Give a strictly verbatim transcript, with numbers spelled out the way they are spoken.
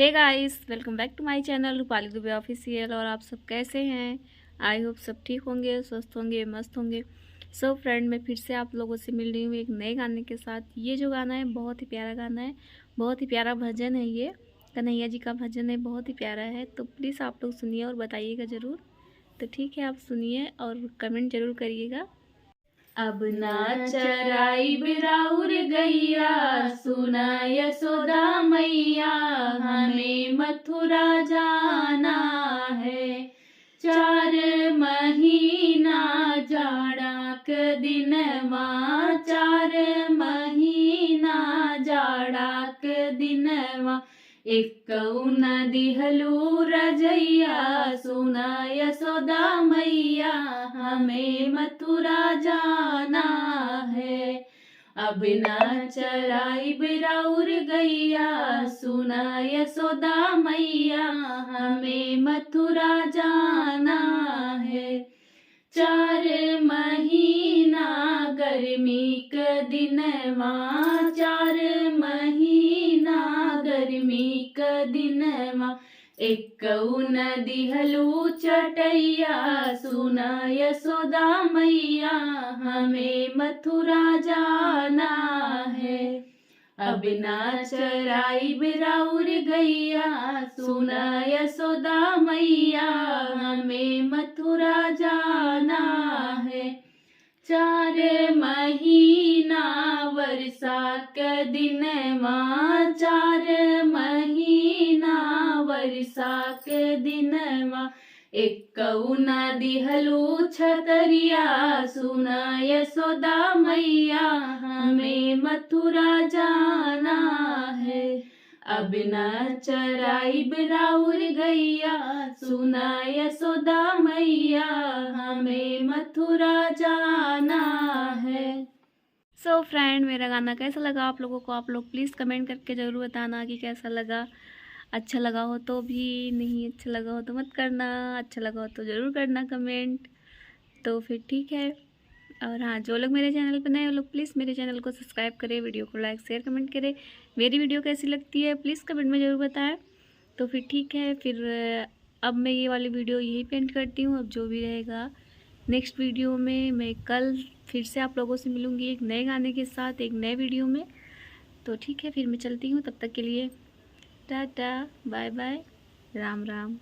Hey guys, welcome back to my channel Rupali Dubey official. और आप सब कैसे हैं? आई होप सब ठीक होंगे, स्वस्थ होंगे, मस्त होंगे। सो फ्रेंड, मैं फिर से आप लोगों से मिल रही हूँ एक नए गाने के साथ। ये जो गाना है, बहुत ही प्यारा गाना है, बहुत ही प्यारा भजन है, ये कन्हैया जी का भजन है, बहुत ही प्यारा है। तो प्लीज़ आप लोग सुनिए और बताइएगा ज़रूर। तो ठीक है, आप सुनिए और कमेंट ज़रूर करिएगा। अब ना चराइब राउर गैया, सुना यशोदा मैया, हमें मथुरा जाना है। चार महीना जाड़ा क दिनवा, चार महीना जाड़ा क दिनवा, एक्कौ न दिहलू रजैया, सुना यशोदा मैया, हमें मथुरा जाना है। अब ना चराइब राउर गैया, सुना यशोदा मैया, हमें मथुरा जाना है। चार महीना गर्मी क दिनवा, चार महीना गर्मी क दिनवा, एक्कौ न दिहलू चटैया, सुना यशोदा मैया, हमें मथुरा जाना है। अब ना चराइब राउर गैया, सुना यशोदा मैया, हमें मथुरा जाना है। चार महीना वर्षा क दिनवा, चार महीना वर्षा क दिनवा, एक्कौ न दिहलू छतरिया, सुना यशोदा मैया, हमें मथुरा जाना है। अब ना चराइब राउर गैया, सुना यशोदा मैया, हमें मथुरा जाना है। सो फ्रेंड, मेरा गाना कैसा लगा आप लोगों को? आप लोग प्लीज़ कमेंट करके ज़रूर बताना कि कैसा लगा। अच्छा लगा हो तो भी, नहीं अच्छा लगा हो तो मत करना, अच्छा लगा हो तो ज़रूर करना कमेंट। तो फिर ठीक है। और हाँ, जो लोग मेरे चैनल पर नए हैं, वो लोग प्लीज़ मेरे चैनल को सब्सक्राइब करें, वीडियो को लाइक, शेयर, कमेंट करें। मेरी वीडियो कैसी लगती है, प्लीज़ कमेंट में ज़रूर बताएं। तो फिर ठीक है, फिर अब मैं ये वाली वीडियो यहीं पे एंड करती हूँ। अब जो भी रहेगा, नेक्स्ट वीडियो में मैं कल फिर से आप लोगों से मिलूँगी एक नए गाने के साथ, एक नए वीडियो में। तो ठीक है, फिर मैं चलती हूँ, तब तक के लिए टाटा, बाय बाय, राम राम।